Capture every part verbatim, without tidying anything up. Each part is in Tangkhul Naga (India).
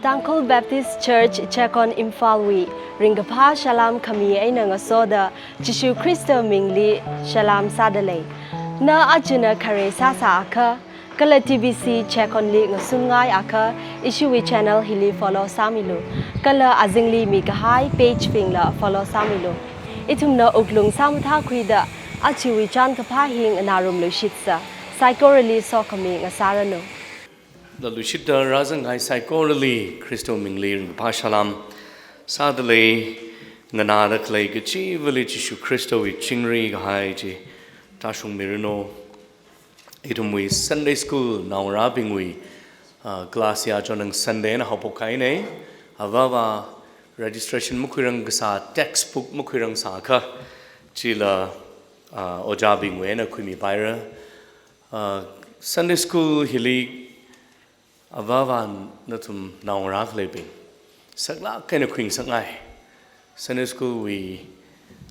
Tangkhul Baptist Church Checkon Imphal wui ringkaphā salām khami eina ngasoda Jishu Khrista mingli salām sādalei. Na achina khare sāsā akha, kala T B C Checkon li ngasungai akha, ishiwui channel hili follow sāmilu. Kala azingli mikahai page bingla follow sāmilu. Ithumna wuklung sāmathākhuida, achiwui chānkaphā hi nganārumlu shitsa, saikorali sokhami ngasāranu. Lalushitda rāzanghai saikorali Khrista mingli ringkaphā salām sādalei. Nganāda khalei kachivali Jishu Khristawui chingri kahai chi tāshungmiranu. Ithumwui Sunday School naongarābingwui, ah, class ya chonang Sunday na haophok kahaina. Avāva registration makhuirang kasā, textbook makhuirang sākha, chila, ah, ojābingwui eina khuimipaira. Ah, Sunday School hili avāva nathum naongarā khaleibing saklāk eina khuingasakngai. Sunday School wui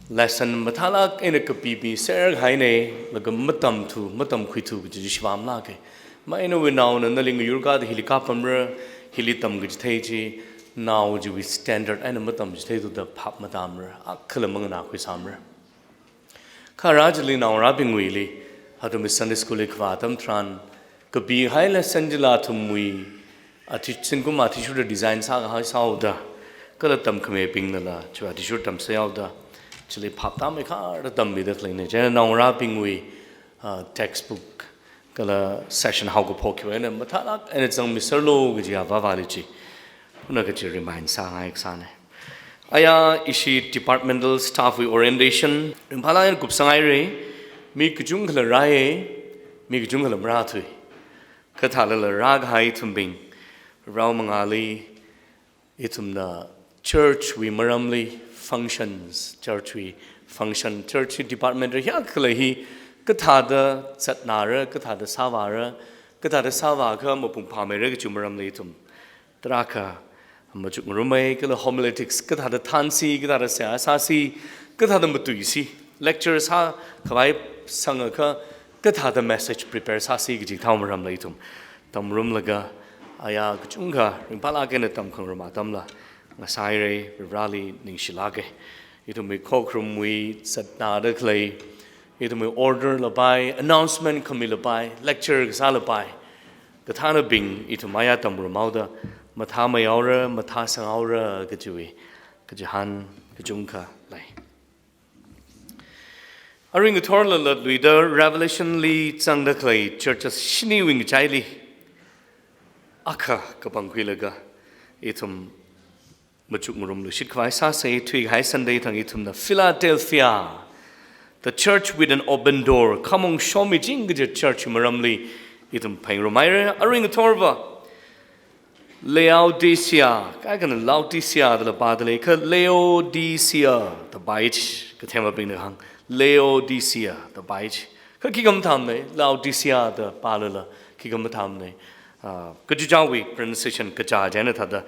lesson mathālāk eina kapipi serkahaina, laga matamthu, matamkhuithu kaji shibam lāka. Mai nawui naona nali ngayur kāda hili kāpamra, hili tamkachithei chi, nao chiwui standard eina matamchithei thuda phap matāmara, akhala manganākhuisāmara. Kha rā chili naongarābingwuili, athumwui Sunday School li kavā atam tharan, kapihai lesson chila athumwui athi-, zingkum athishurda design sākahai sāhaoda, kala tamkhamibingnala chiwui athishurda tamsāhaoda, chili phap tāmeikharda tammida khaleina. Chieina naongarābingwui, ah, textbook kala session haokaphok hiwui eina mathālāk eina zangmiserlu kaji avāvali chi, huna kaji remind sāngai kasāna. Aya ishi departmental staff wui orientation ringphālāk eina kupsanghaira. Mi kachungkhala rāya, mi kachungkhala marāthui. Kathālala rākahai ithumbing, rao mangāli, ithumna church wui maramli functions, church wui function, church wui department ra hiyākha khalei hi kathāda zatnara, kathāda sāvāra, kathāda sāvākha mapung phāmeira kachi maramli ithum tarākha machukngarumai, kala homiletics kathāda thānsi, kathāda seihā sāsi, kathāda matuisi, lecture sākhavai sangakha kathāda message prepare sāsi kaji thao maramla ithum tamngarumlaga, aya kachungkha ringphālāk eina tamkhangarum atamla ngasāhaira, Varivarāli ningshilāka. Ithumwui khokharumwui zatnada khalei, ithumwui order la pai, announcement khami la pai, lecture kasā la pai, kathānabing ithum aya tamngarumhaoda mathāmeihaora, mathāsanghaora kajiwui kachihān kachungkha lei. Arui ngathorla latluida Revelation li zangda khalei churches shiniwui ngachaili akha kapangkhuilaga ithum machukngarumluishit khavai sāsa. Thuikahai Sunday thang ithumna Philadelphia, the church with an open door, khamong shomiching kaji church maramli ithum phāngarumhaira. Arui ngathorva Laodicea, kaikhana Laodicea dala pādalei, kha Laodicea da paichi, kathemabingna hāng, Laodicea da paichi. Kha khikha mathāmana, Laodicea da pālala khikha mathāmana. Ah, kachichāwui pronunciation kachā chieina thāda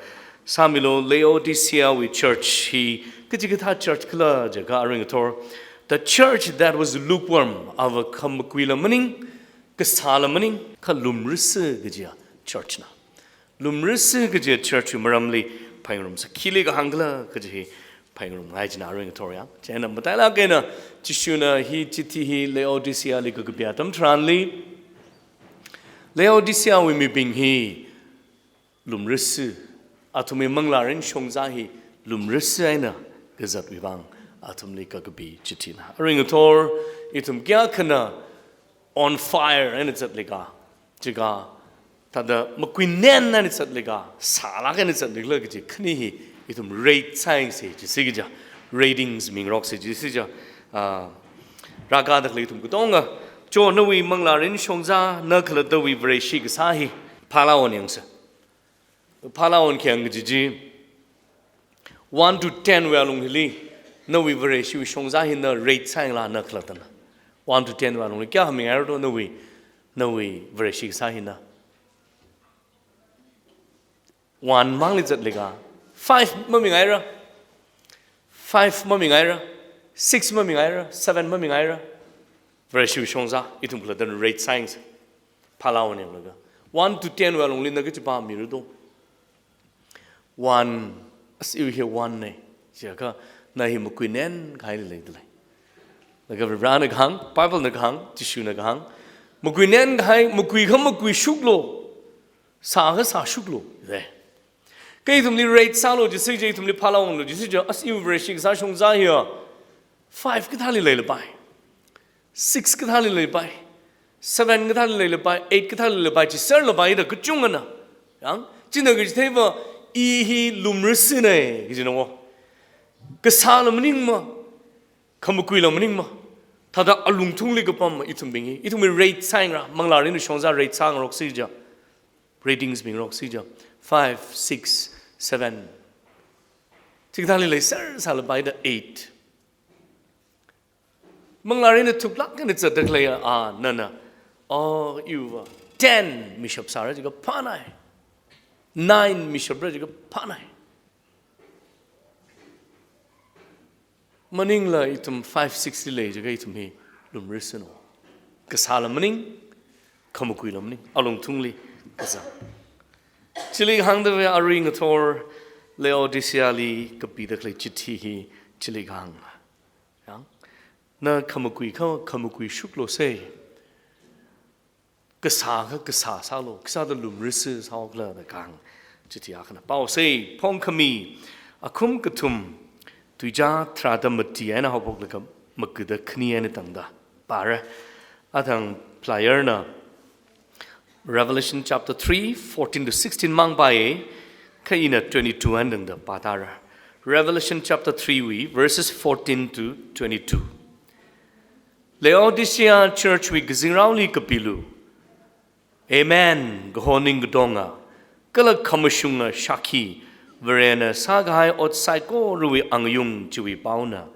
sāmilu. Laodicea wui church hi kachikathā church khala jiakha arui ngathor, the church that was lukewarm, ava khamakuila maning, kasāla maning, kha lumrisi kajiya church na. Lumrisi kajiya church wui maramli phāngarumsa. Khili kahāng khala kaji hi phāngarumngai china arui ngathor ya. Chieina matailāk eina Jishuna hi chithi hi Laodicea li kakapi atam tharanli, Laodicea wui mibing hi lumrisi, athumwui manglārin shongzā hi lumrisi eina kazatwui vang athumli kakapi chithina. Arui ngathor ithum kayākhana on fire eina zatlaga, jiakha thāda makuinen eina zatlaga, sālāk eina zatlaga kaji khani hi ithum rate sāyangsa, jisi kaja, ratings mingaroksa, jisi ja, ah, rākada khalei ithum katonga, cho nawui manglārin shongzā, na khalattawui Vareshi kasā hi phālā onyangsa. Phālā onkhayang kaji chi, one to ten wui alung hili, nawui Vareshiwui shongzā hi na rate sāyangla na khalattana. One to ten wui alungli kayā mingaira do nawui, nawui Vareshi kasā hina? One mangli zatlaga, five mamingaira, five mamingaira, six mamingaira, seven mamingaira. Vareshiwui shongzā, ithum khalattana rate sāyangsa. Phālā onyanglaga, one to ten wui alungli na kachipā mira do? One, as iwui hi one ne. Chiakha, na hi makuinen kahaili leidalei. Laga Varivarana kahāng, Bible na kahāng, Jishuna kahāng. Makuinen kahai, makuikha makuishuklu. Sākha sāshuklu. There. Kha ithumli rate sālu jisi chi, ithumli phālāklu jisi chi, as iwui Vareshi kasā shongza hiya. Five kathāli leilapai. Six kathāli leipai, seven kathāli leilapai, eight kathāli leipai, chi serlapai da kachungana. Yang, china kachitheiva i hi lumrasine, kajina wo. Kasāla maningma, khamakuila maningma. Thāda alungthungli kapamma ithumbing hi. Ithumwui rate sāngra, manglārin shongza rate sāngaroksi ja. Ratings mingaroksi ja. Five, six, seven. Chikathāli leiser sālapai da eight. Manglārin thuklāk eina zatda khalei a, nana. Oh, iwuiva. Ten mishap sāra jiakha phānai. Nine mishapra jiakha phānai. Maningla ithum five, six li lei jiakha ithum hi lumrasino. Kasāla maning, khamakuila maning, alungthungli kazang. Chili hāngda ve arui ngathor Laodicea li kapida khalei chithi hi chili hāng. Yang, na khamakuikha khamakuishuklu se. Kasākha kasā sālu, kasāda lumrasi sāokla da kahāng. Chithi akhana pao se, Phongkhami, akhum kathum, tuizā tharāda mati eina haophoklaga magada khani eina tangda. Pāra, athang playerna, Revelation chapter three, fourteen to sixteen mang pāye, kha ina twenty-two eina tangda pātāra. Revelation chapter three wui, verses fourteen to twenty-two. Laodicea Church wui kazingraoli kapilu. Amen, kaho ningkadonga, kala khamashunga shākhi, Varena sākahai ot saikorawui angayung chiwui paona.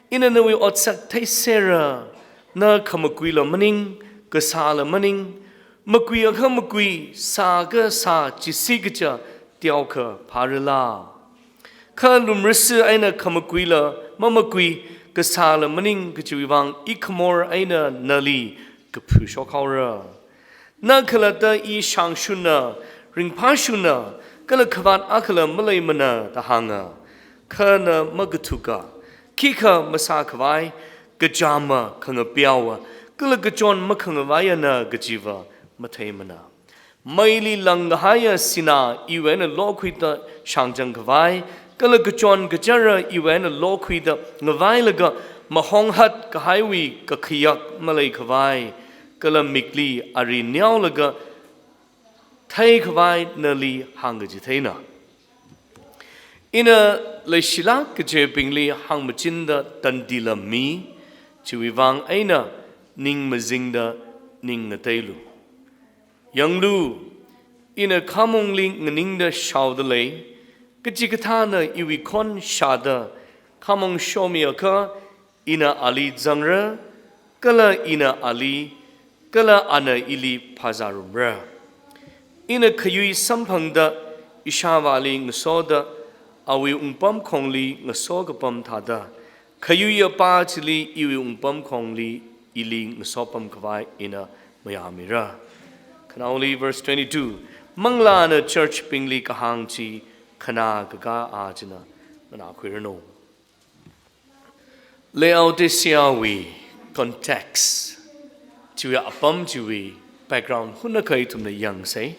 Ina nawui otsak theisera, na khamakuila maning, kasāla maning, makuiakha makui, sākha sā, chisi kaja, teokha phārala. Kha lumrasi eina khamakuila mamakui, kasāla maning kajiwui vang i khamor eina nali kaphushok haora. Na khalatta i shangshunna, ringphāshunna, kala khavāt akhala maleimana da hānga. Kha na makathuka, khikha masākhavai, kachāma khangapeowa, kala kachon makhangavaiyana kajiva matheimana. Meili langkahaiya sinā iwui eina lokhuida shāngchangkhavai, kala kachon kachara iwui eina lokhuida ngavailaga mahonghat kahaiwui kakhayak maleikhavai, kala mikli ari neolaga theikhavai nali hāngkachitheina. Ina leishilāk kachebingli hāngmachinda tandila mi, chiwui vang eina ning mazingda ning ngateilu. Yanglu, ina khamongli nganingda shaoda lei, kachikathāna iwui khon shāda khamong shomiakha, ina ali zangra, kala ina ali, kala ana ili phāzārumra. Ina khayui samphangda ishāvāli ngasoda, awui wungpamkhongli ngaso kapam thāda, khayuiya pā chili iwui wungpamkhongli ili ngasopamkhavai ina mayāmira. Khanaoli verse twenty-two, manglāna church bingli kahāng chi khanā kakā a china nganākhuiranu. Laodicea wui context, chiwui apam chiwui background hunakha ithumna yangsei.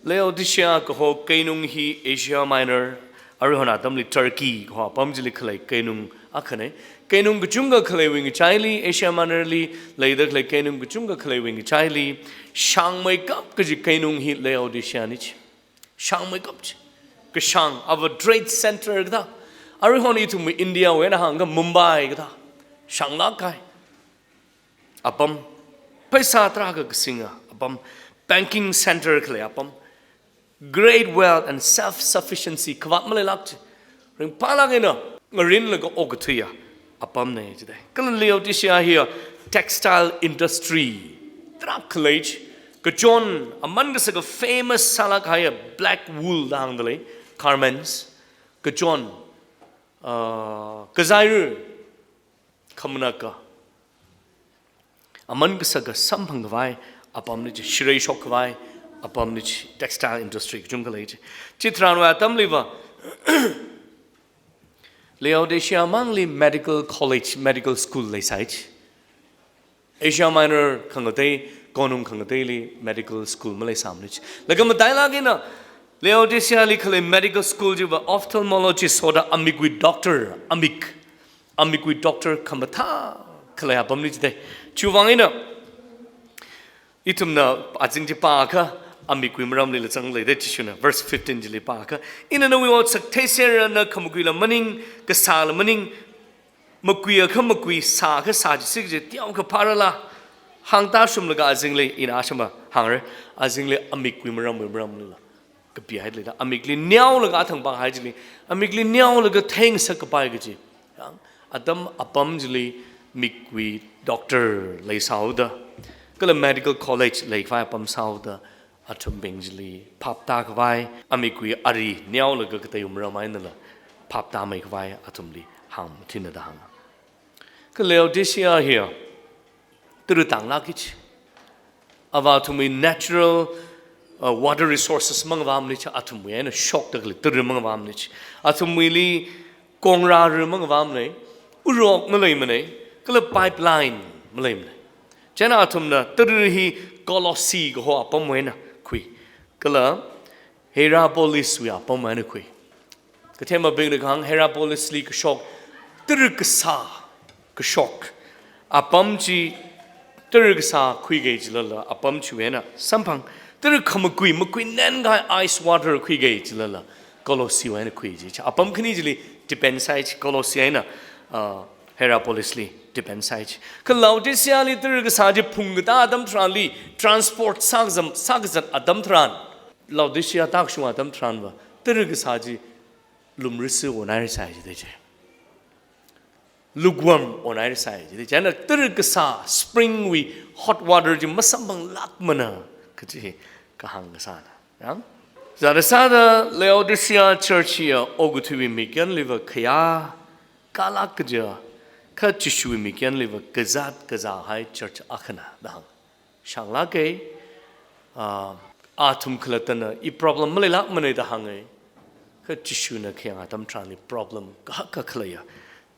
Laodicea kaho keinung hi Asia Minor, aruihon atamli Turkey kaho apam chili khalei keinung akhane. Keinung kachungkha khaleiwui ngachaili, Asia Minor li leida khalei keinung kachungkha khaleiwui ngachaili, shāngmeikap kaji keinung hi Laodicea ni chi. Shāngmeikap chi. Kashāng, our trade center kathā. Aruihon ithumwui India wui eina hāngakha Mumbai kathā. Shānglāk kahai apam. Pheisā tarākha kasinga apam. Banking center khalei apam. Great wealth and self-sufficiency, khavāt maleilāk chi. Ringphālāk eina ngarinlaga okathuiya apamne jidai. Kala Laodicea hiya textile industry tarākha lei chi. Kachon aman kasaka famous sālāk kahaiya black wool da hāngda lei, garments. Kachon, ah, kazairu, khamanaka, aman kasaka samphangkhavai apamne chi, shirei shokkhavai apamna chi, textile industry kachungkha lei chi. Chitharanwui atamliva Laodicea mangli medical college, medical school leisai chi. Asia Minor khangatei, konung khangateili medical school maleisāmana chi. Laga matailāk eina Laodicea li khalei medical school chiva ophthalmologist hoda amikwui doctor, amik, amikwui doctor khamathā khalei apamna chi dei. Chiwuivang eina ithumna azing chi pākha amikwui maramlila zangleida Jishuna verse fifteen chili pākha, "Ina nawui otsak theiserra, na khamakuila maning, kasāla maning, makui akha makui, sā akha sā chisi kaji teokha phārala?" Hāngtāshunglaga azingli, ina ashama hāngra, azingli amikwui maramwui maramlila kapihaida leida, amikli neolaga athang pāhai chili, amikli neolaga theingasak kapai kaji. Yang, atam apam chili mikwui doctor leisāhaoda, kala medical college leikhavai apam sāhaoda, athumbing chili phaptākhavai, amikwui ari neolaga kateiwui maram einala phaptāmeikhavai athumli hāngmathingna da hānga. Kha Laodicea hi tara tānglāka chi. Ava athumwui natural, uh, water resources mangavāmana chi, athumwui eina shokda khalei tara mangavāmana chi. Athumwuili kongra ra mangavāmana, urok maleimana, kala pipeline maleimana. Chieina athumna tara hi Colossae kaho apamwui eina khui, kala Hierapoliswui apamwui eina khui. Kathemabingna kahāng Hierapolisli kashok, tara kasā kashok apam chi, tara kasā khuiki jilala apam chiwui eina samphang, tara khamakui, makui nenkahai ice water khuiki jilala Colossae wui eina khui chi. Apam khani chili depend sāi chi, Colossae eina, uh, Hierapolisli depend sāi chi. Kha Laodiceali tara kasā chi phungkatā atam tharanli, transport sākazam, sākazat atam tharan, Laodicea tākashung atam tharanva tara kasā chi lumrisi onhairasai jida chi. Lukewarm onhairasai jida chi. Chieina tara kasā spring wui hot water chi masamphanglākmana kaji kahāng kasāna. Yang? Zāda sāda Laodicea church hiya okathuiwui mikyanliva khayākalāk kaja, kha Jishuwui mikyanliva kazāt kazāhai church akhana da hāng. Shānglāka, ah, athum khalattana i problem maleilākmana da hānga, kha Jishuna khayang atam tharanli problem kahaka khaleiya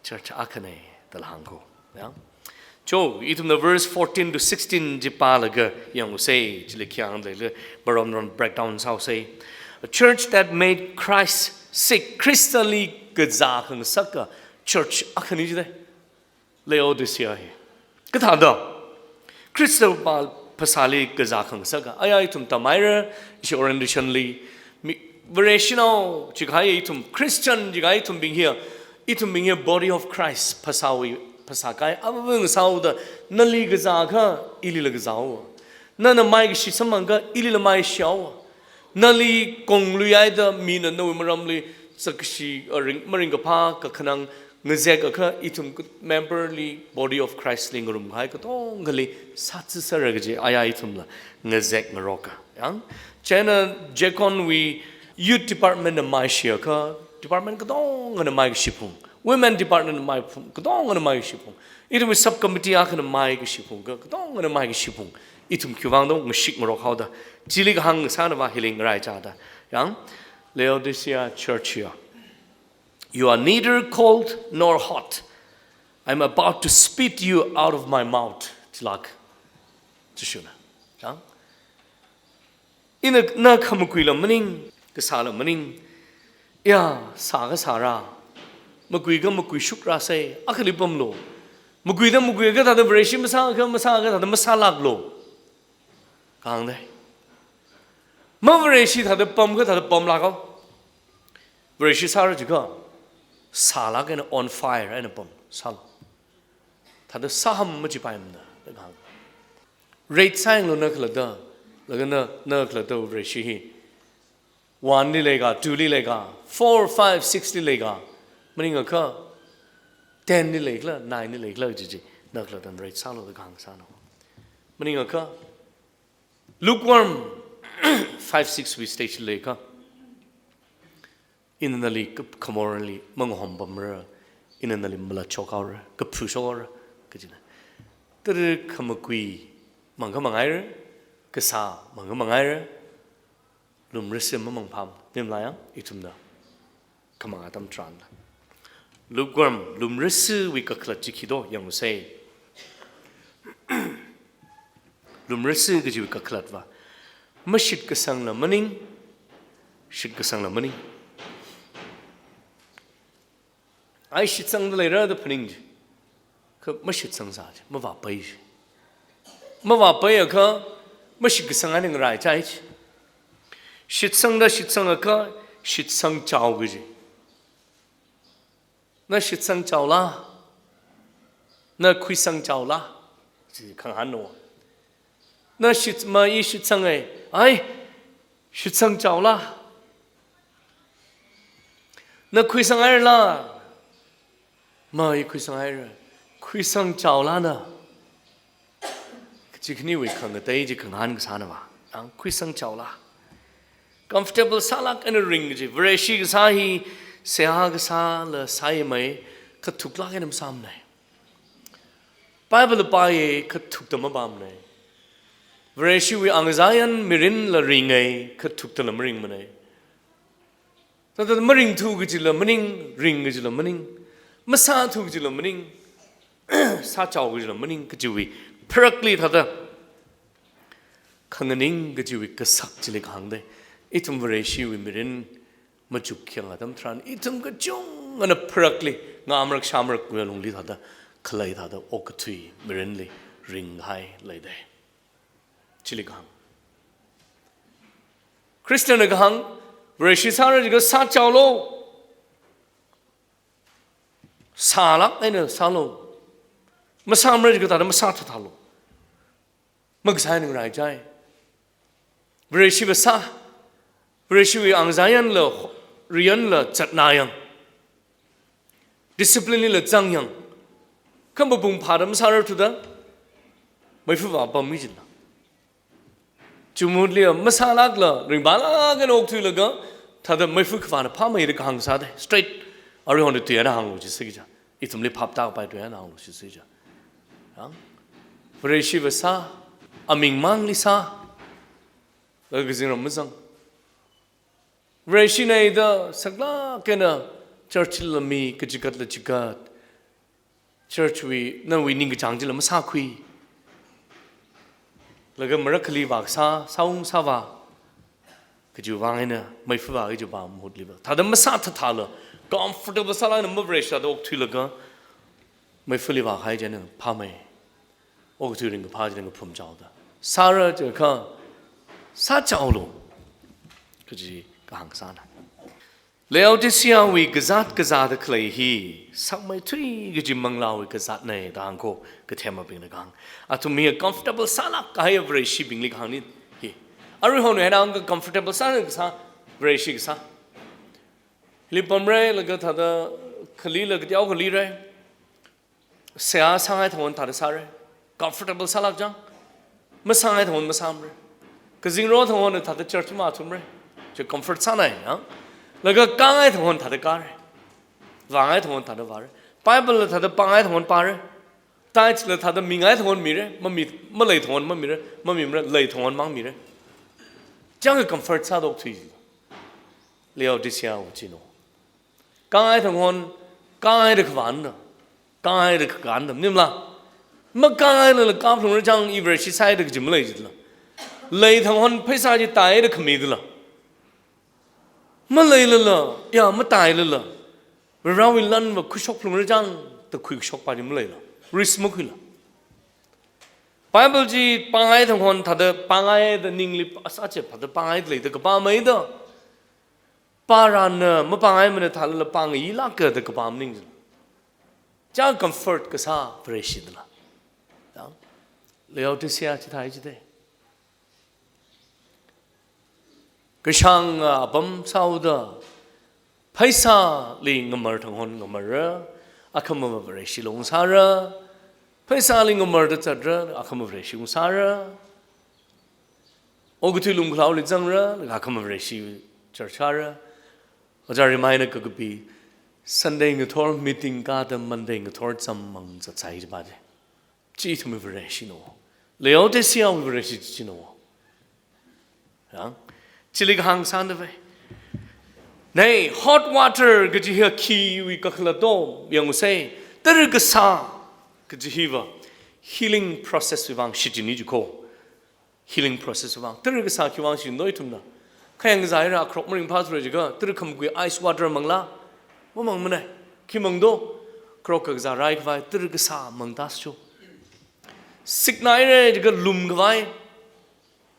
church akhana dala hāngko. Yang? Cho, ithumna verse fourteen to sixteen chi pālaga yangusei, chili khayang leila, baron ron breakdown sāusei. A church that made Christ sick, Khristali kazā khangasaka church akhana jida Laodicea hi. Kathāda Khristava phasāli kazā khangasaka, aya ithum tamhaira, ishi orientationli, mi, Vareshinao jikahai ithum, Christian jikahai ithumbing hiya, ithumbing hiya body of Christ, phasāwui, phasā kahai, avāvā ngasāhaoda, nali kazā akha, ilila kazāhaowa. Nana maikashi samphang akha, ilila maikashihaowa. Nali konglui haida mina nawui maramli sakkashi, uh, ring, maringkaphā kakhanang ngazek akha ithum memberli, body of Christli ngarumkahai katongali sātsi sāra kaji aya ithumla ngazek ngaroka. Yang? Chieina deaconwui youth departmentna maishi akha, department katongana maikashi phung, women departmentna mai phung, katongana maikashi phung, ithumwui subcommittee akhana maikashi phung, ka, katongana maikashi phung, ithum khiwuivang do ngashik ngarok haoda, chili kahāng sānava hili ngaraichāda. Yang, Laodicea church hiya, "You are neither cold nor hot. I'm about to spit you out of my mouth," jilāk Jishuna. Yang? Ina na khamakuila maning, kasāla maning. Ya, sā akha sāra, makui akha makui shukrasei, akhali pamlu. Makuida makui akha thāda Vareshi masā akha, masā akha thāda masālāklu. Kahāng dei. Mavareshi thāda pam akha thāda pamlākhaowa. Vareshi sāra jikha, sālāk eina on fire eina pam sālu. Thāda sāham machipaimana da kahāng. Rate sāyanglu na khalatta, laga na, na khalatta Vareshi hi one li leika, two li leika, four, five, six li leika, maningakha ten li leikhala, nine li leikhala kaji chi, na khalattana rate sālu da kahāng sāna. Maningakha lukewarm, five, six wui stage li leikha, ina nali ka-, khamorli mangahom pamra, ina nali malachok haora, kaphu shok haora, kajina. Tara khamakui mangkha manghaira, kasā mangkha manghaira, Lumrasi mamang pham, nimla yang, ithumna. Khamang atam tharan. Lukewarm, lumrasiwui kakhalat chi khi do, yangsa. Lumrasi kajiwui kakhalatva. Mashitkasangla maning, shitkasangla maning. Ai shitsangda leira da phaning chi. Kha mashitsangsa chi, mavāpai chi. Mavāpai akha, mashitkasang eina ngaraichai chi. Shitsangda shitsang akha, shitsangchao kaji. Na shitsangchaola? Na khuisangchaola? Chi khangahān no. Na shit, ma i shitsang ai, ai, shitsangchaola? Na khuisangaila? Ma i khuisangaila? Khuisangchaola na? Kachi khaniwui khangatei chi khangahān kasāna va. Ang khuisangchaola? Comfortable sālāk eina ring kaji. Vareshi kasā hi seihā kasāla sāmei, kathuklāk eina masāmanei. Bible pāya kathukta mapāmanei. Vareshiwui angazā yan mirinla ringai, kathukta la maringmanei. Thāda maringthu kajila maning, ring kajila maning, masāthu kajila maning, sāchao kajila maning, kajiwui pharakli thāda khanganing kajiwui kasak chili kahāng dei. Ithum Vareshiwui mirin machuk khyang atam tharan, ithum kachungkhana pharakli, ngamarak shamarak kuya lungli thāda, khalei thāda, okathui mirinli ringhai lei dei. Chili kahāng. Christian na kahāng, Vareshi sāra jiakha sāchaolu. Sālāk eina sālu. Masāmara jiakha thāda masāthathalu. Makasā eina ngaraichai. Vareshiva sā, Vareshiwui angazā yanla, riyanla zatna yang. Discipline lila zang yang. Kha mapung phāda masārarthuda, meifa vāpammi jina. Chumutli masālākla, ringphālāk eina okthuilaga, thāda meifa khavāna phāmei da kahāng sā dei. Straight, aruihonda tui eina hānglu chi sāki ja. Ithumli phaptāpai tui eina hānglu chi sāki ja. Yang? Vareshiva sā, aming mangli sā, laga kazingram mazang. Vareshi nei da saklāk eina church la mi, kachigatla chigat. Church wui, nawui ningkachāng chila masākhui. Laga marakhali vākasā, sāung sāvā. Kajiwui vang eina, meifa vā kajiwui vang mahutli va. Thāda masāthathalu, comfortable sālāk eina mavareshi thāda okthuilaga, meifali vākahai china phāmei. Okathui ringkaphā china ngaphumchaoda. Sāra jiakha, sāchaolu. Kaji kahāng sāna. Laodicea wui kazāt kazāda khalei hi, sakmeithui kaji manglāwui kazātnei da hāngko, kathemabingna kahāng. Athum hi comfortable sālāk kahai Vareshibingli kahāngna hi. Aruihon eina hāngkha comfortable sālāk kasā, Vareshi kasā. Hili pamra, laga thāda khalila kateokha lira. Seihā sāngai thangwon thāda sāra. Comfortable sālāk chang. Masāngai thangwon masāmara. Kazingro thangwon thāda church mathumra. Chi comfort sānai, ha? Laga kāngai thangwon thāda kāra. Vāngai thangwon thāda vāra. Bible la thāda pāngai thangwon pāra. Tithe la thāda mingai thangwon mira. Mami, malei thangwon mamira. Mamimara, lei thangwon mang mira. Chang comfort sāda okthui. Laodicea wu chino. Kāngai thangwon, kāngaida khavāna, kāngaida kakāna, nimla. Makāngailala kāphalungra chang i Vareshi sāhaida kaji malei jila. Lei thangwon pheisā chi tāhaida khamidala. Maleilala, ya matāhailala. Varewui lanva khuishokphalungra chang, da khuikashokpa chi maleila. Risk makhuila. Bible chi pāngai thangwon thāda pāngaida ningli asā chi thāda pāngaida leida kapāmeida. Pārana, mapāngaimana thālala pāngailāka da kapā maning jila. Chang comfort kasā Vareshi dala. Yang? Laodicea chithāi chida. Kashāng, ah, apam sāhaoda. Pheisāli ngamar thangwon ngamara. Akhamava Vareshila ungsāra. Pheisāli ngamarda zatra. Akhama Vareshi ungsāra. Okathui lumkhalaoli zangra, laga akhama Vareshi church kāra. Ojā rimaina kakapi, Sunday ngathor meeting kāda Monday ngathor zam mang zatsai jipa de. Chi ithumwui Vareshino. Laodicea wui Vareshi chino. Yang? Chili kahāng sānda vai. Nei, hot water kaji hi khiwui kakhalat do, yangsa. Tara kasā kaji hiva healing process wui vang shichinna jiko. Healing process wui vang. Tara kasā khiwui vang shichinna do ithumna? Khayang kazā ira kharok maringphā thura jiakha, tara khamakui ice water mangla? Mamangmana. Khi mang do? Kharok kakazā rai khavai, tara kasā mangda sācho. Sikna ira jiakha lum khavai,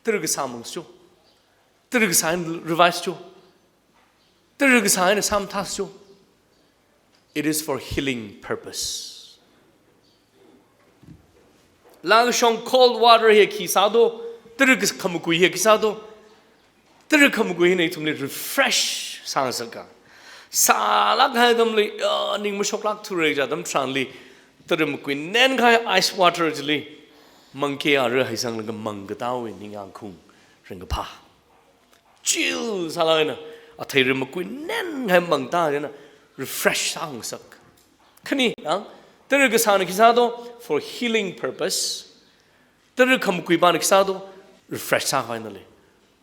tara kasā mangcho. Tara kasā eina revise cho. Tara kasā eina sāmathā sācho. It is for healing purpose. Lāngshong cold water hi khi sā do, tara kas-, khamakui hi khi sā do, tara khamakui hina ithumli refresh sāngasaka. Sālāk kahai atamli, ya, ning mashoklāk thura jiakha atam tharanli, tara makuinen kahai ice water chili mangke ara haisanglaga mangkatāwui ningyāng khaung ringkaphā. Chill sālāk eina, athei ri makuinen kahai mangda jina, refresh sāngasak. Khani, ang, tara kasāna khi sā do, for healing purpose. Tara khamakui pana khi sā do, refresh sākhavai nali.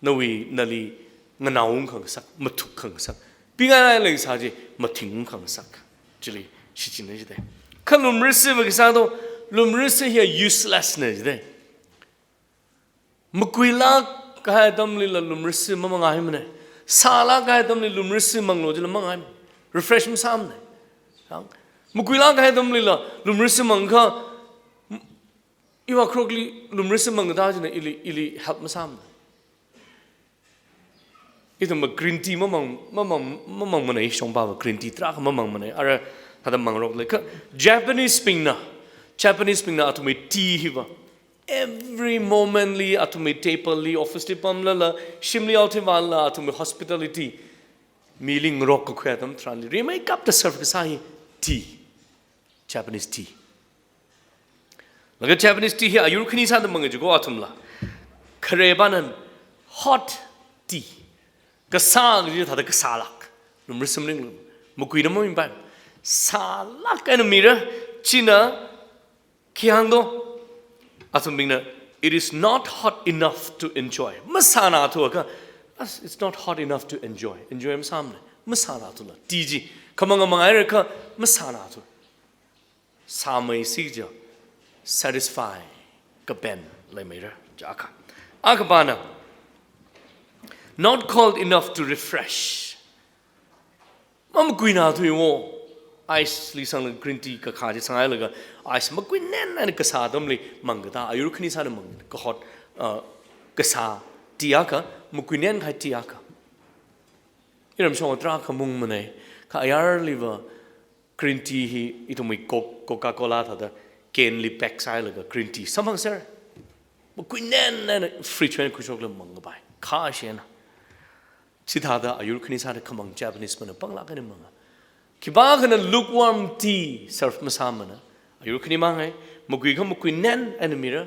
Nawui, nali nganao ungkhangasak, mathuk khangasak. Pingai ngai lei sā chi, mathing ungkhangasak. Chili, shichinna jida. Kha lumrisi va khi sā do, lumrisi hi useless na jida. Makuilāk kahai atamlila lumrisi mamangaimana. Sālāk kahai atamli lumrisi manglo jila mangaimana. Refresh masāmana. Ang, makuilāk kahai atamlila lumrisi mangakha, iwui kharokli lumrisi mangda jina ili, ili help masāmana. Ithumva green tea mamang, mamang, mamangmana, shongpava green tea tarākha mamangmana. Ara, hada mangrok lei. Kha Japanese bingna, Japanese bingna athumwui tea hiva every moment li, athumwui table li, office li pamlala, shimli out hi vālala, athumwui hospitality, mili ngarok kakhui atam tharanli rimeikapta serve kasā hi tea. Japanese tea. Laga Japanese tea hi ayur khani sāda manga jiko athumla. Khare pana hot tea. Kasā kaji thāda kasālāk. Lumrisi maningla. Makuida maminpai. Sālāk eina mira, china khi hāng do? Athumbingna, "It is not hot enough to enjoy." Masāna thuakha, as-, it's not hot enough to enjoy. Enjoy masāmana. Masāna thula. Tea chi. Khamang mangaira kha masāna thu. Sāmeisi jiakha satisfy kapen leimeira jiakha. Akhapana, "Not cold enough to refresh." Mamakuina thuiwo. Ice li sanglaga green tea kakha chi sanghailaga, ice makuinen eina kasā atamli mangkatā, ayur khani sāda mang kahot, uh, kasā tea akha, makuinen kahai tea akha. Iram shong tarākha mungmana, kha ayarliva green tea hi ithumwui Co-, Coca-Cola thāda can li pack sāhailaga green tea samphangser. Makuinen eina fridge wui eina khuishokla mangkapai. Kha shena. Chithāda ayur khani sāda khamang Japanese mana panglāk eina manga. Khipākhana lukewarm tea serve masāmana. Ayur khani mangai, makuikha makuinen eina mira,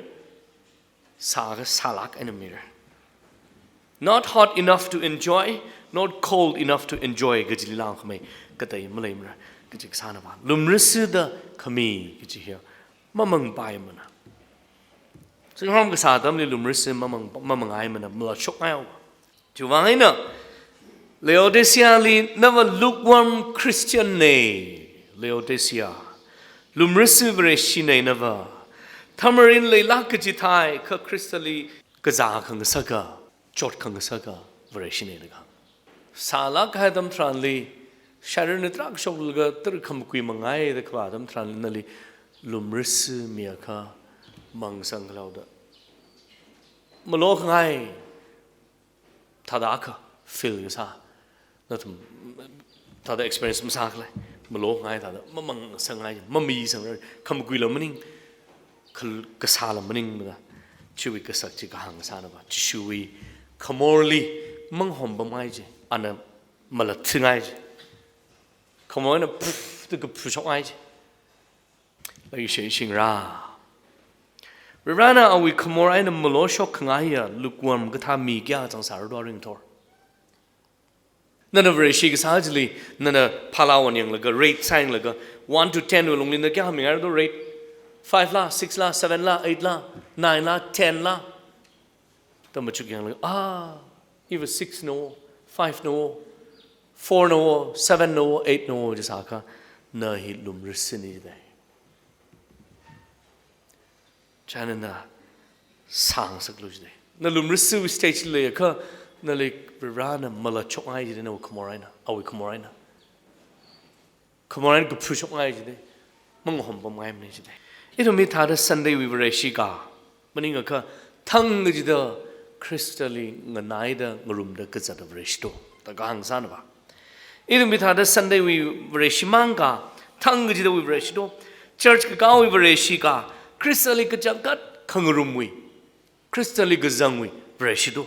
sākha sālāk eina mira. "Not hot enough to enjoy, not cold enough to enjoy," kajili langkhamei katei maleimara. Kaji kasāna va. Lumrisida khami kaji hi mamangpaimana. Singrom kasā atamli lumrisi mamang, mamangaimana, malashokngaihaowa. Chiwuivang eina, Laodicea li nava lukewarm Christian na, Laodicea. Lumrisi Vareshi na nava. Thamarin leilāk kaji thāi, kha Khristali kazā khangasaka, chot khangasaka Vareshi na laga. Sālāk kahai atam tharanli, sharirna tarākha shoklaga, tara khamakui mangaida khavā atam tharanli nali lumrisi miakha mangsang khalaoda. Malokhangai, thāda akha feel kasā. Nathum thāda experience masākhala. Malokhangai thāda, mamangsangngai, mamisangngai, khamakuila maning, khal-, kasāla maningmada. Chiwui kasak chi kahāng kasāna va. Jishuwui khamorli manghom pamngai chi, ana malatsingai chi. Khamorna puf, tu kaphushokngai chi. Leishishingra. Varena awui khamor eina maloshok khangaiya lukewarm kathā mi kayā zangsāra do ringthor. Nana Vareshi kasā chili, nana phalā wan yanglaga, rate sāyanglaga, one to ten wui lungli na kayā mingaira do rate? Five la, six la, seven la, eight la, nine la, ten la. Da machuk yanglaga, ah, Iva six no, five no, four no, seven no, eight no, jisākha, na hi lumrisi ni jidai. China na sāngasaklu jidai. Na lumrisi stage leiakha, nali Varena malachokngai jidai, nawui khamor eina, awui khamor eina. Khamor eina kaphushokngai jidai. Mangahompamngaimana jidai. Ithum hithāda Sunday wui Vareshi kā maningakha, thang kachida Khristali nganaida ngarumda kazata Vareshi to, da kahāng sāna va. Ithum hithāda Sunday wui Vareshi mang kā, thang kachidawui Vareshi to, church kakāwui Vareshi kā, Khristali kachangkhat khangarumwui, Khristali kazangwui Vareshi to.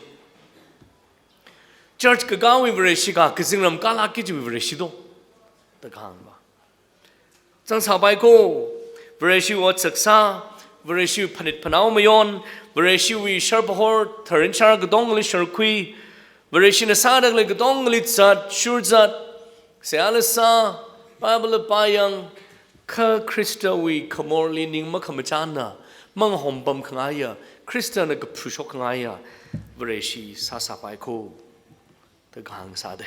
Church kakāwui Vareshi kā, kazingram kālākki chiwui Vareshi to, da kahāng va. Zangsāpai ko, Vareshiwui otsak sā, Vareshiwui phanit phanao mayon, Vareshiwui sharpahor, tharin shar katongali sharkhui, Vareshina sāda khalei katongali zat, shurzat, seihāla sā, Bible la pāyang, kha Khristawui khamorli ning makhamachānna, mangahompam khangaiya, Khristana kaphushok khangaiya Vareshi sāsāpai ko, da kahāng sādai.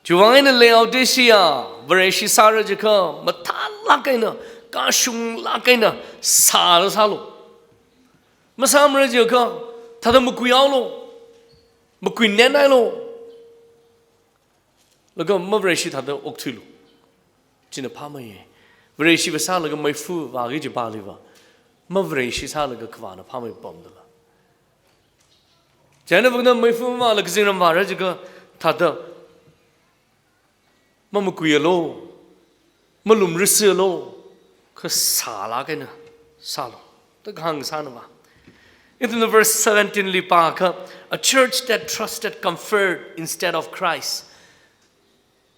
Chiwui vang eina Laodicea Vareshi sāra jiakha, mathālāk eina, kashunglāk eina sāla sālu. Masāmara jiakha, thāda makuihaolu, makuinenhailu, laga mavareshi thāda okthuilu. China phāmeiya. Vareshiva sālaga meifa vāki kaji pāli va, mavareshi sālaga kavāna phāmeipamdala. China vākna meifa vālaga kazingram vāra jiakha, thāda mamakuialu, malumrisialu, kha sālāk eina sālu, da kahāng sāna va. Ithumna verse seventeen li pākha, a church that trusted comfort instead of Christ.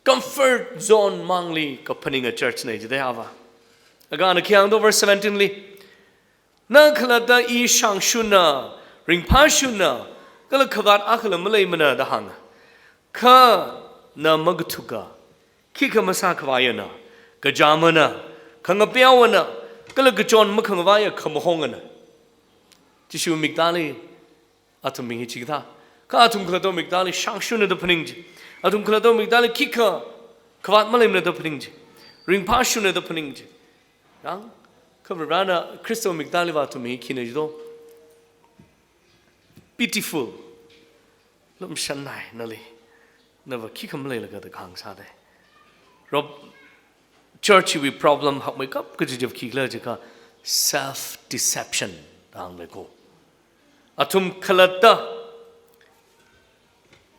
Comfort zone mangli kaphaninga church na jidai ava. Aga ana khi hāngdo verse seventeen li, na khalatta i shangshunna, ringphāshunna, kala khavāt akhala maleimana da hānga. Kha na makathuka, khikha masākhavaiyana, kachāmana, khangapeowana, kala kachon makhangavaiya khamahongana. Jishu miktāli athum hi chikathā. Kha athum khalattawui miktāli shangshunna da phaning ji. Athum khalattawui miktāli khikha khavāt maleimana da phaning ji. Ringphāshunna da phaning ji. Yang, kha Varena Khristawui miktāli va athum hi khina jido. Pitiful. Lumshannai nali. Nava khikha maleilaga da kahāng sādai. Rob, church wui problem hakmeikap kaji chiva khikhala jiakha self deception da hānglei ko. Athum khalatta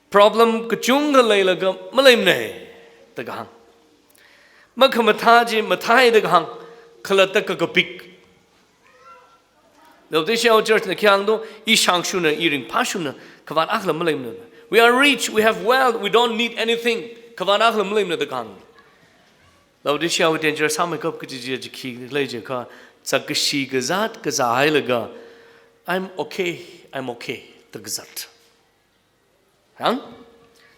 problem kachungkha leilaga maleimana da kahāng. Makhamathā chi mathāi da kahāng, khalatta kakapik. Laodicea church na khi hāngdo, i shangshunna, i ringphāshunna, khavāt akhala maleimana. We are rich, we have wealth, we don't need anything. Khavāt akhala maleimana da kahāng. Laodicea wui danger sāmeikap kaji chi khikhala jiakha, zakkashi kazāt kazāhailaga, I'm okay, I'm okay da kazāt. Yang?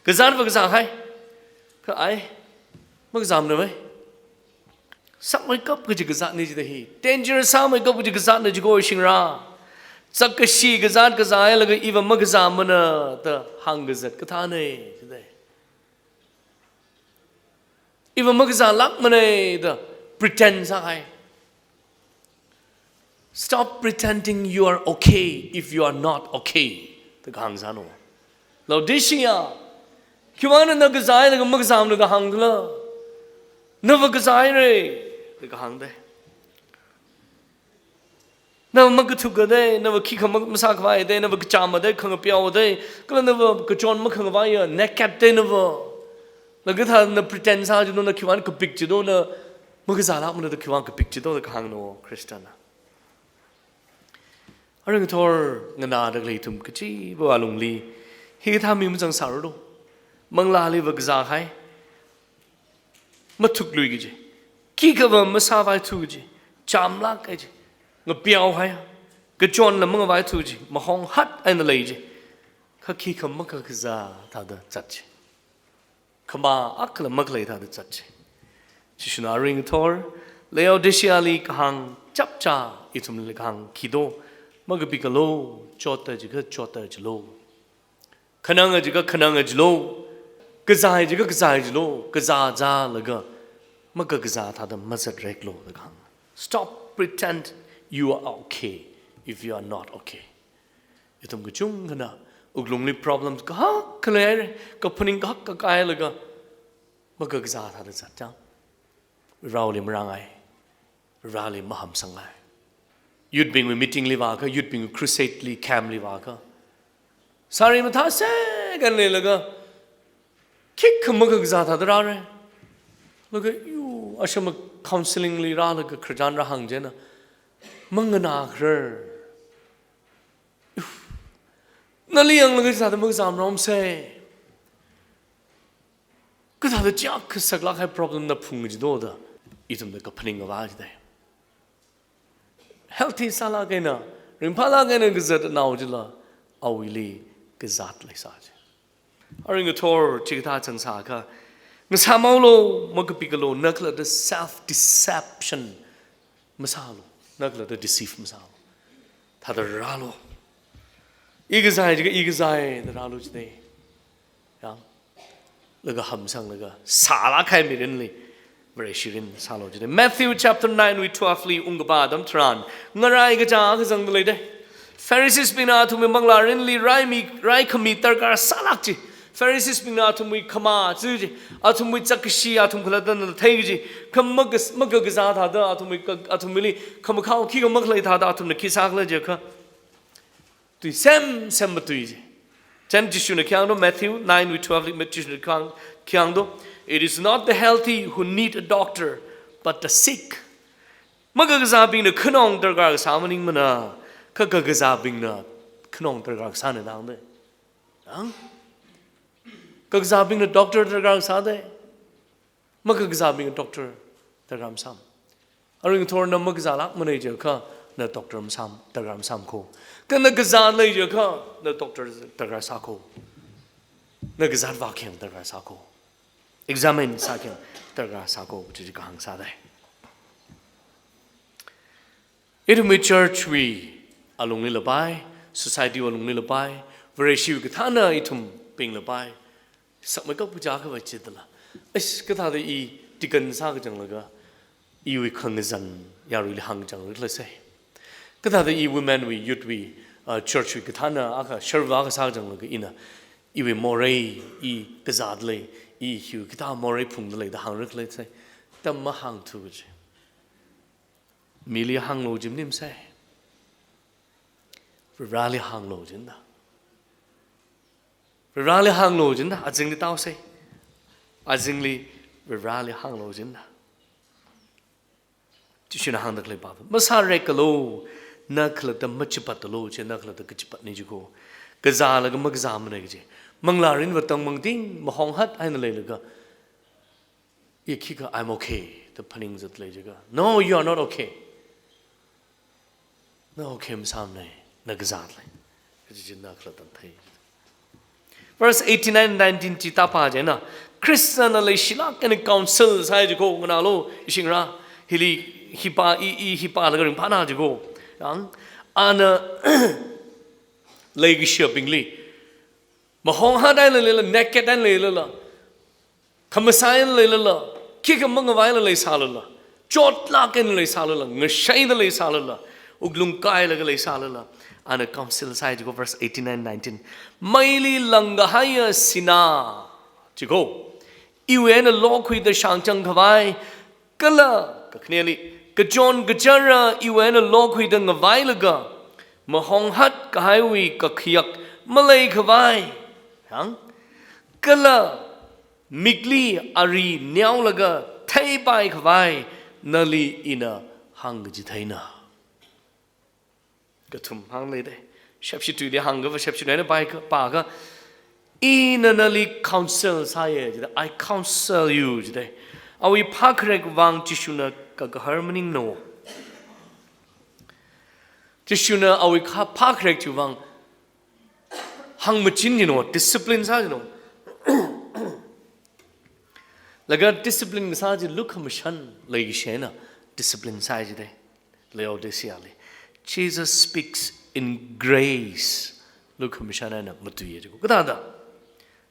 Kazātva kazāhai. Kha ai, makazāmana vai. Sakmeikap kaji kazātna jida hi. Danger sāmeikap kaji kazātna ji ko shingra. Zakkashi kazāt kazāhailaga iva makazāmana da hāngkazat kathāna jidai. Iva makazālākmana da pretend sāhai. Stop pretending you are okay if you are not okay, da kahāng sāno. Laodicea, khiwuivang na kazāhailaga makazāmana da hāngkhala? Nava kazāhaira da kahāng dai. Nava makathukka dai, nava khikha ma-, masākhavai dai, nava kachāma dai, khangapeowa dai, kala nava kachon makhangavaiya, naked dai nava. Laga thāda na pretend sā jido, na khiwuivang kapik jido, na makazālākmana da khiwuivang kapik jido da kahāngno Khristana. Arui ngathor nganāda khalei ithum kachiva alungli, hikathā mi mazangsāra do. Manglāliva kazāhai, mathuklui kaji, khikhava masāvaithu kaji, chāmlāk kaji, ngapeohai, kachonla mangavaithu kaji, mahonghat eina lei ji. Kha khikha makakazā thāda zat ji. Khamā akhala makhalei thāda zat ji. Jishuna arui ngathor Laodiceali kahāng chapchā ithumli kahāng khido, Makapikalo, chotta jiakha chotta jilo. Khananga jiakha khananga jilo. Kazāi jiakha kazāi jilo. Kazā zālaga makakazā thāda mazatreklo da kahāng. Stop pretend you are okay if you are not okay. Ithum kachungkhana wuklungli problems kahak khalei, kaphaning kahak kakailaga makakazā thāda zat chang. Vareli marāngai, Vareli mahamsangngai. Youth bingwui meeting li vākha, youth bingwui crusade li, camp li vākha, sari mathāsek eina leilaga, khikha makakazā thāda rāra. Laga yu ashama counseling li rālaga khararchan rāhāng chieina, manganākharar. Nali yanglaga sāda makazā maromsei. Kathāda chiakha saklāk kahai problem na phung jido da, ithumna kaphaning ngavā jidei. Healthy sālāk eina, ringphālāk eina kazat nao chila, awuili kazāt leisā ji. Arui ngathor chikathā chang sākha, ngasāmhaolu, makapikalo, na khalatta self deception masālu, na khalatta deceive masālu. Thāda rālu. I kazāi jiakha i kazāi da rālu jidei. Yang. Laga hamsanglaga sālāk kahai mirinli Vareshi mirin sālu jidei. Matthew chapter nine wui twelve li ungkapā atam tharan, ngarai kachā kazangda leidei. Pharisees bingna athumwui manglārinli raimi, raikhami darkar sālāk ji. Pharisees bingna athumwui khamā chi ji, athumwui chakkashi, athum khalattana thei ji. Kha makas-, makakazā thāda athumwui ka-, athumwuili khamakhao khikha makhalei thāda athumna khi sākhala jiakha, tui semsem matui ji. Chieina Jishuna khi hāngdo, Matthew nine wui twelve li Jishuna khi hāng, khi hāngdo, "It is not the healthy who need a doctor, but the sick." Makakazābingna khanong darkar kasā maningmana, kha kakazābingna khanong darkar kasāna da hāngdei. Ang? Kakazābingna doctor darkar kasādei. Makakazābingna doctor darkar masāma. Arui ngathor na makazālākmana jiakha, na doctor masāma, darkar masāma ko. Kha na kazālei jiakha, na doctor darkar sā ko. Na kazāt vākhayang darkar sā ko. Examine sākhayang darkar sā ko, kaji kahāng sādei. Ithumwui church wui alungli lapai, society wui alungli lapai, Vareshiwui kathāna ithumbing lapai, sakmeikap kaja khavai chitla. Eish, kathāda i deacon sākachanglaga, iwui khangazan yaruili hāngchang riklasei. Kathāda i women wui, youth wui, uh, church wui kathāna akha, serve akha sākachanglaga ina, iwui morei, i kazāda lei, i hiwui kathā morei phungda lei da hāng riklasei. Tam mahāngthu kaji. Mili hānglu jim nimsei. Vareli hānglu jinda. Vareli hānglu jinda. Azingli taosei. Azingli Vareli hānglu jinda. Jishuna hāngda khalei pāva, masārekkalu, na khalatta machipatlu, chi na khalatta kachipatna jiko. Kazālaga makazāmana kaji. Manglārin vātang mangting, mahonghāt eina leilaga, i khikha, "I'm okay," da phaning zatlei jiakha, "No, you are not okay. Na okay masāmanei, na kazālei." Kaji chi na khalatta thei. Verse eighty-nine, nineteen chi tāpā chieina, Khristana leishilāk eina counsel sāi jiko, nganālu, ishingra, hili, hi pā, i, i hi pālaga ringphāna jiko. Yang, ana leikashiyabingli, mahonghāt eina leilala, naked eina leilala, khamasai eina leilala, khikha mangavaila leisālala, chotlāk eina leisālala, ngashaida leisālala, wuklung kailaga leisālala, ana counsel sāi jiko, verse eighty-nine, nineteen. Meili langkahaiya sinā, jiko, iwui eina lokhuida shāngchang khavai, kala, kakhaneli, kachon kachara iwui eina lokhuida ngavailaga, mahonghāt kahaiwui kakhayak malei khavai. Yang? Kala, mikli ari neolaga theipai khavai, nali ina hāngkachitheina. Kathum hāngleidei. Shepshi tuili hāngkava, shepshi tuina pai ka, pākha, ina nali counsel sāya jidei, "I counsel you," jidei. Awui phākharek vang Jishuna kakahar maningno. Jishuna awui kha phākharek chiwui vang hāngmachin jino, discipline sā jino. Laga discipline kasā chi lukhamashan leikashi eina discipline sāi jidei. Laodicea li. Jesus speaks in grace, lukhamashan eina matuiya jiakha. Kathāda?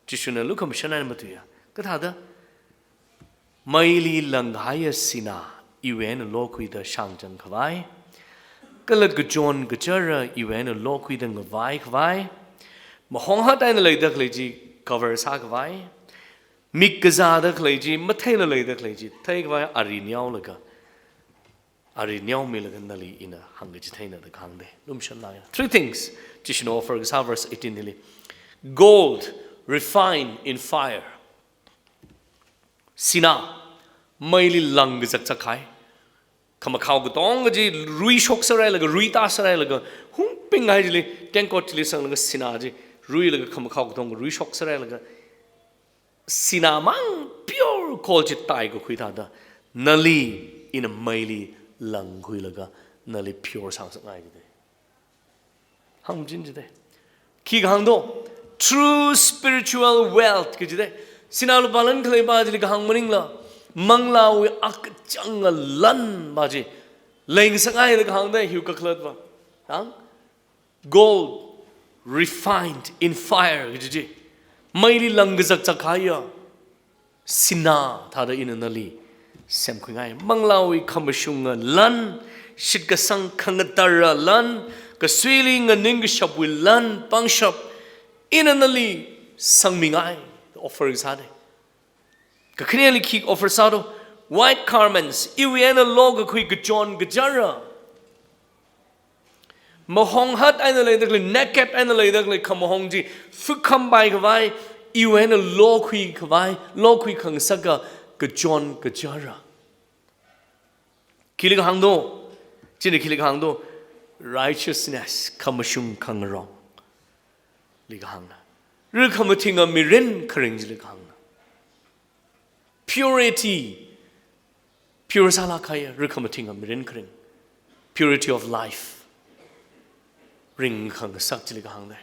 Jishuna lukhamashan eina matuiya. Kathāda? Meili langkahaiya sinā, iwui eina lokhuida shāngchang khavai. Kala kachon kachara, iwui eina lokhuida ngavai khavai. Mahonghat eina leida khalei chi cover sā khavai. Mik kazāda khalei chi, matheila leida khalei chi thei khavai, ari neolaga, ari neomilaga nali ina hāngkachitheina da kahāng de. Lumashanlāya. Three things Jishuna offer kasā verse eighteen hili. Gold refined in fire. Sinā, meili langkazak zakkahai. Khamakhao katonga chi ruishok sārailaga, ruitā sārailaga, hungpinghai chili, tengkot chili sanglaga sinā chi ruilaga khamakhao katonga ruishok sārailaga, sinā mang pure gold chi taikakhui thāda, nali ina meili langkhuilaga, nali pure sāngasakngai jide. Hāngmachin jide. Khi kahāng do, true spiritual wealth kaji de. Sinā lupā lan khaleipa chili kahāng maningla, manglāwui akachanga lanpa chi leingasakngai da kahāng de, hiwui kakhalatva. Hāng? Gold refined in fire kaji chi. Meili langkazak zakkahaiya sinā thāda ina nali semkhuingai. Manglāwui khamashunga lan, shitkasang khangatara lan, kasuili nganingkashapwui lan, pangshap, ina nali sangmingai, offer sāde. Kakhaneli khi offer sādo, white garments, iwui eina lokakhui kachon kachara. Mahonghat eina leida khalei, naked eina leida khalei khamahong chi, fukhampai khavai, iwui eina lokhui khavai, lokhui khangasaka kachon kachara. Khili kahāng do, china khili kahāng do, righteousness, khamashung khangarong. Li kahāngna. Rikhamathinga mirin kharing chili kahāngna. Purity, pure sālākkahaiya, rikhamathinga mirin kharing. Purity of life. Ringkhangasak chili kahāng de.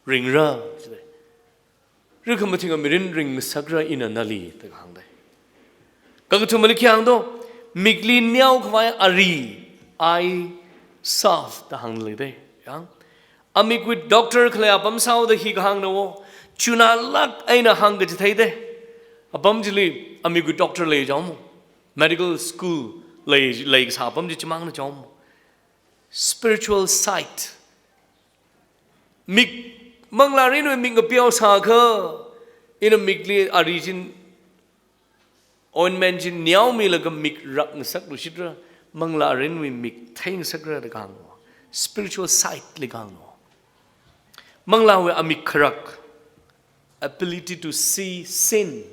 Ringra, jide. Rikhamathinga mirin ringngasakra ina nali, da kahāng de. Kakathumali khi hāng do, mikli neokhavai ari, eye salve da hānglei de. Yang, amikwui doctor khalei apam sāhaoda hi kahāngna wo, chunalāk eina hāngkachithei de. Apam chili amikwui doctor lei jaomo. Medical school lei, leikasā apam chi chimangna jaomo. Spiritual sight. Mik, manglārinwui mik ngapeo sākha, ina mikli ari chi ointment chi neomilaga mik rakngasak lushitra, manglārinwui mik theingasakra da kahāng. Spiritual sight li kahāng. Manglāwui amik kharak, ability to see sin.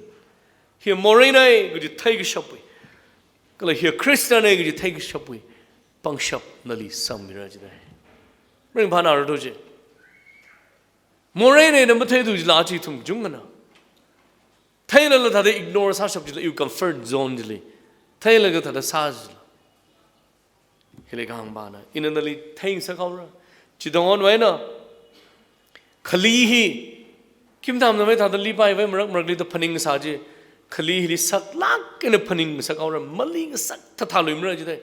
Hi moreina kaji theikashapwui, kala hi Christianna kaji theikashapwui pangshap nali sangmira jide. Ringphānara do je. Moreina da matheithu jila chi thum kachungana. Theilala thāda ignore sāshap jila, iwui comfort zone chili. Theilaga thāda sā jila. Hili kahāngpana, ina nali theingasak haora. Chitharan eina, khali hi, khim tamna mai thāda lipai vai marak marakli da phaningsā chi, khali hili saklāk eina phaningsak haora, malingasak thāthā luimara jide.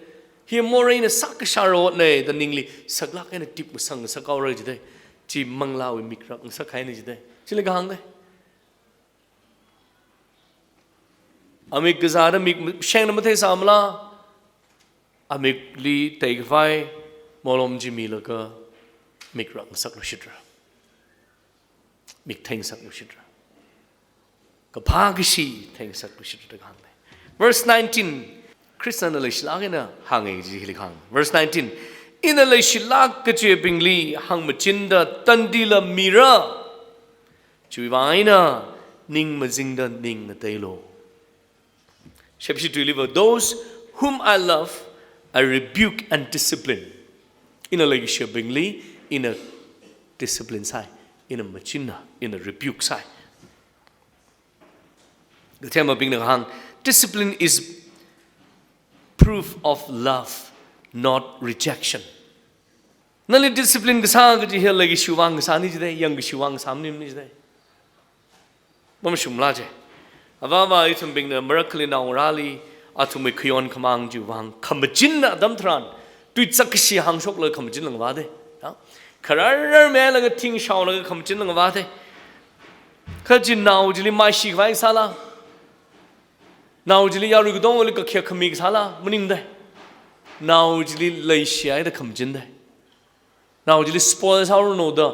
Hi moreina sākashā rotna da ningli saklāk eina tipngasakngasak haora jide. Chi manglāwui mik rakngasak kahaina jide. Chili kahāng de. Amik kazāda mik shengna matheisāmala, amikli teikhavai molom chi milaga mik rakngasak lushitra. Mik theingasak lushitra. Kaphā kashi theingasak lushitra da kahāng de. Verse nineteen, Christianna leishilāk eina hānga kaji hili kahāng. Verse nineteen, ina leishilāk kachiva̱bingli hāngmachinda tandila mira. Chiwuivang eina ning mazingda ning ngateilu. Shepshi tuiliva, those whom I love, I rebuke and discipline. Ina leikashiyabingli, ina discipline sāi, ina machinna, ina rebuke sāi. Kathemabingna kahāng, discipline is proof of love, not rejection. Nali discipline kasā kaji hi leikashiwui vang kasāna jide, yangkashiwui vang kasā maningmana jide. Mamashungmala je. Avāva ithumbingna marakkhali naongarāli, athumwui khayon khamāng chiwui vang khamachinna atam tharan, tuizak kashi hāngshokla khamachinla ngavāde. Ya? Khararmeilaga thing shaolaga khamachinla ngavāthei. Kha chi nao chili maishi khavai sāla, nao chili yarui katongli kakhe khami sāla, maningdei. Nao chili leishihaida khamachinthei. Nao chili spoil sāranu da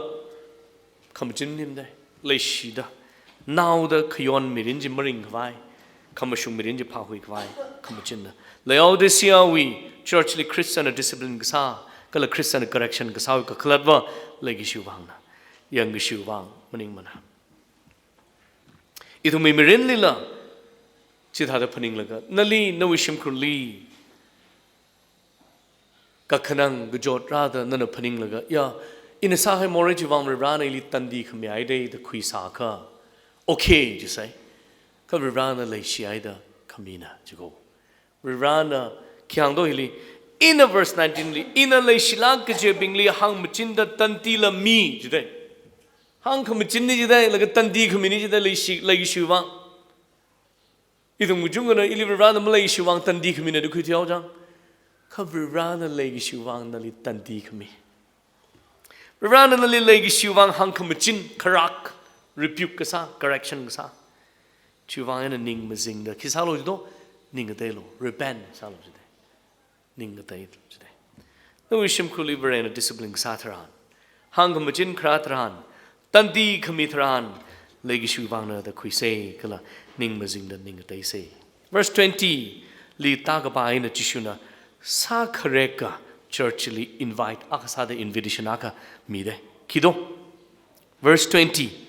khamachin maningdei. Leishida, naoda khayon mirin chi maring khavai, khamashung mirin chi phāhui khavai khamachinna. Laodicea wui church li Christian na discipline kasā, kala Christian na correction kasāwui kakhalatva leikashiwui vangna. Yangkashiwui vang maningmana. Ithumwui mirinlila chithāda phaninglaga, nali nawui shimkhurli kakhanang kachot rāda nana phaninglaga, ya, ina sākahai morei chiwui vang Varivarana ili tandi khamihaidei da khuisākha, okay jisei. Kha Varivarana leishihaida khamina jiko. Varivarana khi hāngdo hili, ina verse nineteen li, ina leishilāk kajibingli hāngmachinda tandila mi jidei. Hāngkhamachinni jidei, laga tandi khamini jidei, leishi, leikashiwui vang. Ithum kachungkhana ili Varivarana maleishiwui vang tandi khamina da khuithuihaochang. Kha Varivarana leikashiwui vang nali tandi khami. Varivarana nali leikashiwui vang hāngkhamachin, kharak, rebuke kasā, correction kasā. Chiwui vang eina ning mazingda khi sālu jido, ning ngateilo, repent sālu jidei. Ning ngatei jidei. Nawui shimkhurli Varena discipline kasā tharan, hāngkhamachin kharā tharan, tandi khami tharan, leikashiwui vangna da khuisei, kala ning mazingda ning ngateisei. Verse twenty li tākapā eina Jishuna sākhareka church li invite akha sāda invitation akha midei. Khido? Verse twenty,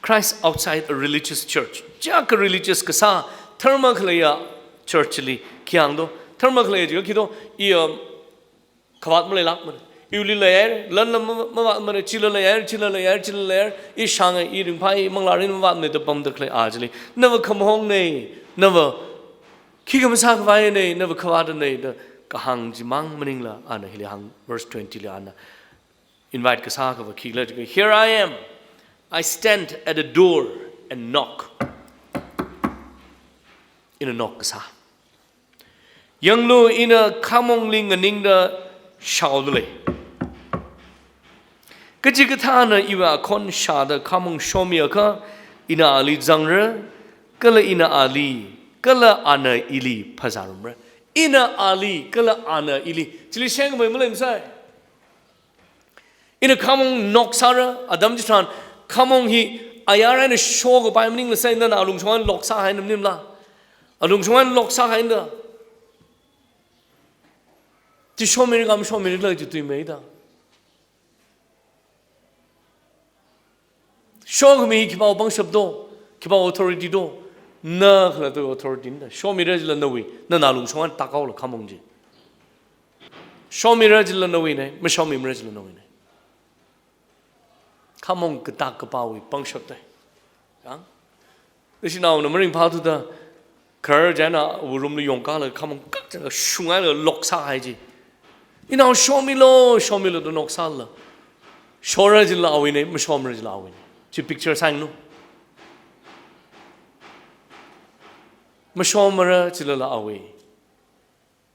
Christ outside a religious church. Chiyākha religious kasā, dharma khaleiya church li khi hāngdo. Dharma khaleiya jiakha khido, i, um, khavāt maleilākmana. Iwuili leihaira, lanla ma, mavātmana, chila leihaira, chila leihaira, chila leihaira, i shānga, i ringphāya, i manglāra, i mavātmana da pamda khalei a chili, nava khamahongnei, nava khikha masā khavāyanei, nava khavātanei da kahāng chimang maningla, ana hili hāng, verse twenty li ana invite kasā akhava khikhala jiakha, "Here I am. I stand at the door and knock." Ina knock kasā. Yanglu, ina khamongli nganingda shaodalei. Kachikathāna iwui akhon shāda khamong shomiakha, ina ali zangra, kala ina ali, kala ana ili phazārumra. Ina ali, kala ana ili. Chili shengmei maleimsai. Ina khamong knock sāra, atam chitharan, khamong hi ayar eina shokapai maningla sai, nana alungshong eina knock sāhaina maningla. Alungshong eina knock sāhaina. Chi shomira kha mashomirala chi tuimeida. Shokhami khipā pangshap do, khipā authority do, na khalattawui authority na. Shomira chila nawui, nana alungshong eina tāhaola khamong chi. Shomira chila nawuinei, mashomimara chila nawuinei. Khamong katak kapāwui pangshapdei. Yang? Nashinaona maringphāthuda, kharar china awui room li yongkālaga khamong kakchang shungailaga knock sāhai chi. Inao shomilu, shomilu da knock sāla. Shora chila awuinei, mashomara chila awuinei. Chi picture sāyanglu. Mashomara chilala awui.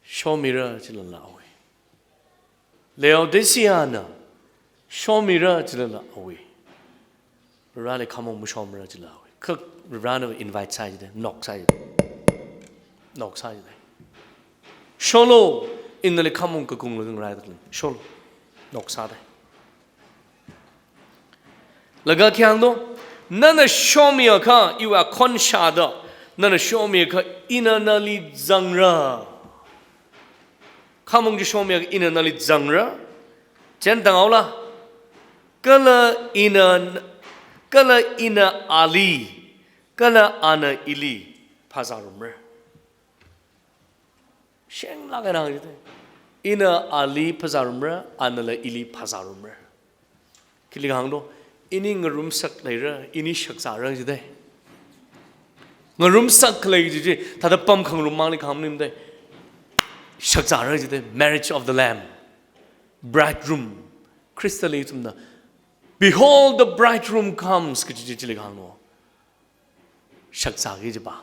Shomira chilala awui. Laodicea na shomira chilala awui. Vareli khamong mashomara chila awui. Kha Varena invite sāi jidei, knock sāi jidei. Knock sāi jidei. Sholu, ina nali khamong kakunglaga ngaraida khalei. Sholu. Knock sādei. Laga khi hāngdo, nana shomiakha, iwui akhon shāda, nana shomiakha, ina nali zangra. Khamong chi shomiakha, ina nali zangra. Chieina tāhaola, kala ina, kala ina ali, kala ana ili phazārumra. Shenglāk eina hāng jidei. Ina ali phazārumra, anala ili phazārumra. Khili hāngdo, ini ngarumsak leira, ini shakzāra jidei. Ngarumsak khalei chi chi, thāda pam khangarum mangli kahāng maningdei. Shakzāra jidei, marriage of the Lamb. Bridegroom. Khristali ithumna, "Behold, the bridegroom comes," kaji chi chili hāngno. Shakzāki kajipa.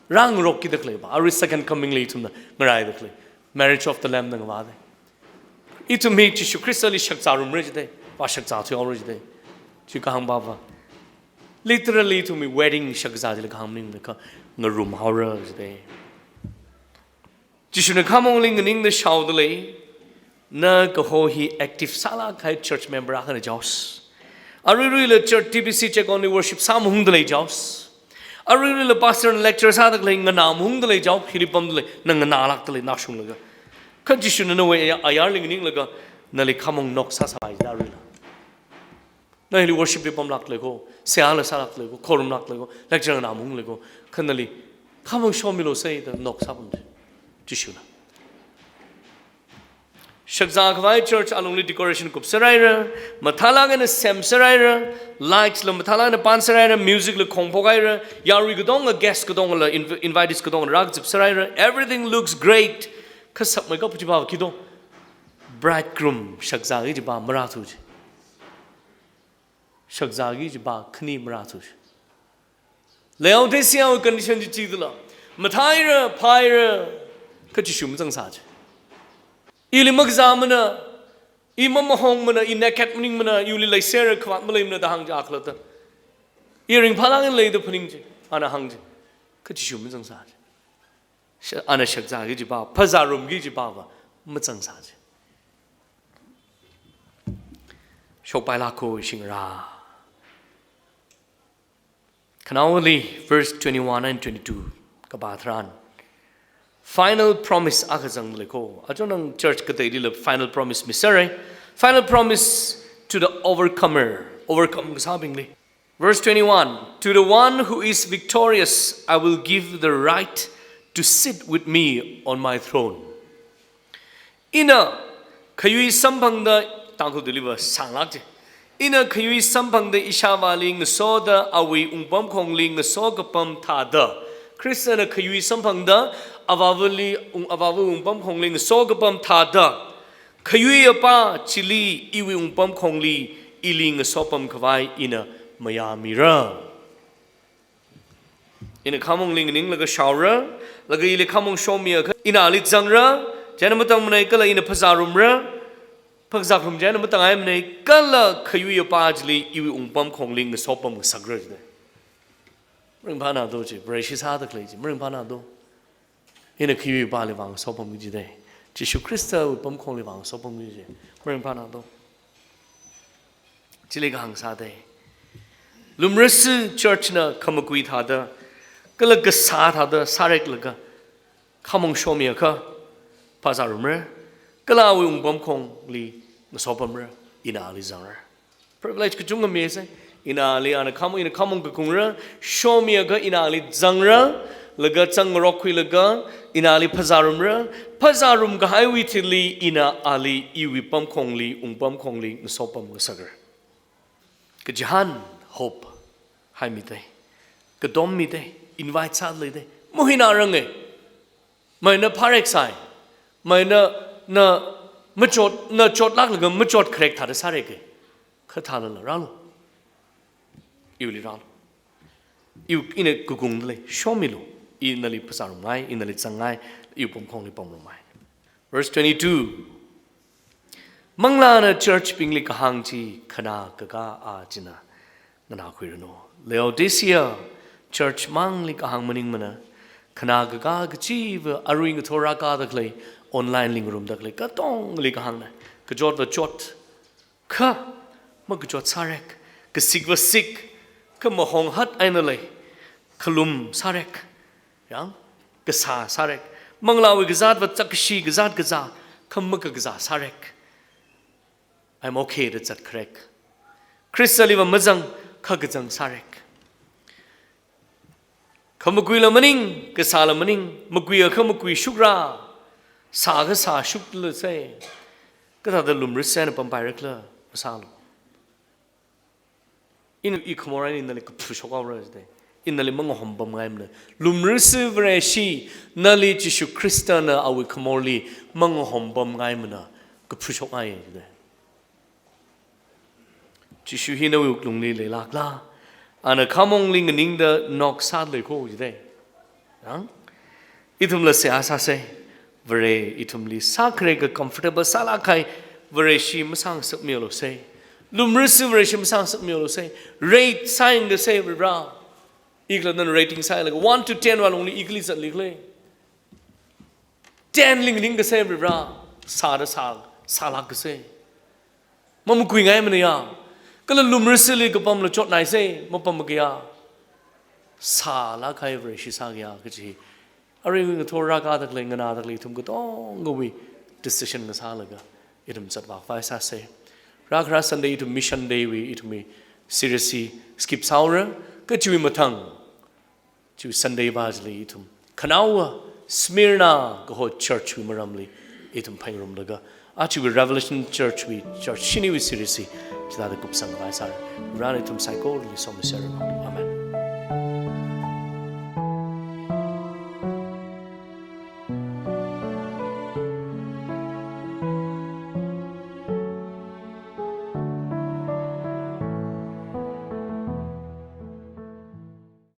Rāngarokkida khaleipa. Arui second coming li ithumna ngaraida khalei. Marriage of the Lamb na ngavādei. Ithum hi Jishu Khristali shakzārumra jidei, vāshakzāthuihaora jidei. Chi kahāng pava. Literally ithum hi wedding shakzā jila kahāng maningla kha ngarumhaora jidei. Jishuna khamongli nganingda shaodalei, na kaho hi active sālāk kahai church member akhana jaosa. Aruiruila church T B C check only worship sāmahungdalei jaosa. Aruiruila pastor na lecture sādalei nganāmahungdalei jao, hili pamdalei, na nganālākdalei, nashunglaga. Kha Jishuna nawui ayar, ayarli nganinglaga, nali khamong nok sāsāpai jida aruila. Na hili worship li pamlāklei ko, seihāla sālāklei ko, khorumlāklei ko, lecture nganāmahunglei ko, kha nali khamong shomilu seida nok sāpam Jishuna. Shakzā khavai church alungli decoration kupserhaira, mathālāk eina semserhaira, lights la mathālāk eina panserhaira, music la khongphokhaira, yarui katonga, guest katongala, inv-, invitees katonga rākazipserhaira, everything looks great. Kha sakmeikap chi pava khi do? Bridegroom shakzāki chi pava marāthu chi. Shakzāki chi pava khani marāthu chi. Laodicea wui condition chi chidala, mathāhaira, phāhaira, kha Jishu mazangsā chi. Ili makazāmana, i mamahongmana, i naked maningmana, iwuili leisera khavāt maleimana da hāng chi akhalatta. I ringphālāk eina leida phaning chi, ana hāng chi, kha Jishu mazangsā chi. Sha-, ana shakzāki chi pava, phazārumki chi pava mazangsā chi. Shokpailāk ko shingra. Khanaowali verse twenty-one and twenty-two kapā tharan, final promise akha zanglei ko. Achonang church kateilila final promise miserhai. Final promise to the overcomer. Overcome kasābingli. Verse twenty-one, "To the one who is victorious, I will give the right to sit with me on my throne." Ina khayui samphangda, Tangkhul tuiliva sānglāk chi. Ina khayui samphangda ishāvāli ngasoda awui wungpamkhongli ngaso kapam thāda. Khristana khayui samphangda avāvali, ung-, avāva wungpamkhongli ngaso kapam thāda. Khayui apā chili iwui wungpamkhongli ili ngasopam khavai ina mayāmira. Ina khamongli nganinglaga shaora, laga ili khamong shomiakha, ina ali zangra, chieina matangmanei kala ina phazārumra, phazārum chieina matangaimanei kala khayui apā chili iwui wungpamkhongli ngasopam ngasakra jidei. Maringphāna do chi, Vareshi sāda khalei chi, maringphāna do. Ina khayui apāli vāngasopamki jidei. Jishu Khristawui pamkhongli vāngasopamki jidei. Maringphāna do. Chili kahāng sādei. Lumrasi church na khamakui thāda, kala kasā thāda sāreklaga, khamong shomiakha, phazārumra, kala awui wungpamkhongli ngasopamra, ina ali zangra. Privilege kachungkha misai. Ina ali ana kham-, ina khamong kakungra, shomiakha ina ali zangra, laga zangngarokkhuilaga, ina ali phazārumra, phazārum kahaiwui thili ina ali iwui pamkhongli, wungpamkhongli ngasopam ngasakra. Kachihān hope haimidei, katom midei, invite sāleidei, mahuinaranga. Maina pharek sai, maina na machot, na chotlāklaga machot kharek thāda sāreka. Kha thālala rālu. Iwuili rālu. Iwui ina kakungdalei, shomilu. I nali phazārumngai, i nali zangngai, iwui pamkhongli pamrumngai. Verse twenty-two. Manglāna church bingli kahāng chi khanā kakā a china nganākhuiranu. Laodicea church mangli kahāng maningmana, khanā kakā kachiva arui ngathor rākāda khalei, online li ngarumda khalei, katongli kahāngna. Kachotva chot, kha makachot sārek, kasikva sik, kha mahonghat eina lei, khalum sārek, yang, kasā sārek, manglāwui kazātva zakkashi kazāt kazā, kha makakazā sārek. I'm okay da zat kharek. Khristaliva mazang, kha kazang sārek. Khamakuila maning, kasāla maning, makuiakha makui shukra, sāakha sā shukla sai. Kathāda lumrisi eina pampairakhala, masālu. Ina i khamor eina nali kaphushokhaora jidei. Ina nali mangahompamngaimana. Lumrisi Vareshi, nali Jishu Khristana awui khamorli mangahompamngaimana. Kaphushokngai jidei. Jishu hi nawui wuklungli leilākla. Ana khamongli nganingda nok sālei ko jidei. Yang? Ithumla seihā sāsei. Vare ithumli sākhareka comfortable sālāk kahai Vareshi masāngasakmilu sei. Lumrisi Vareshi masāngasakmilu sei. Rate sāngasei Varivara. Ikla nana rating sālaga one to ten wui lungli ikali zatlikle. Ten li nganingasei Varivara. Sāda sā, sālākasei. Mamakhuingai manaya. Kala lumrisili kapamla chotnaisei, mapam makaya. Sālākhai Vareshi sākaya kaji. Arui ngathor rākadakle, nganādakle, ithum katongawui decision ngasālaga ithum zatvākhavai sāsei. Rākhara Sunday ithum Mission Day wui ithumwui series hi skip sāhaora, kachiwui mathang chi Sunday va chili ithum khanaowa Smyrna kaho church wui maramli ithum phaningrumlaga, achiwui Revelation Church wui church shiniwui series hi chithāda kupsangkhavai sāra. Varena ithum saikorali somisera. Amen.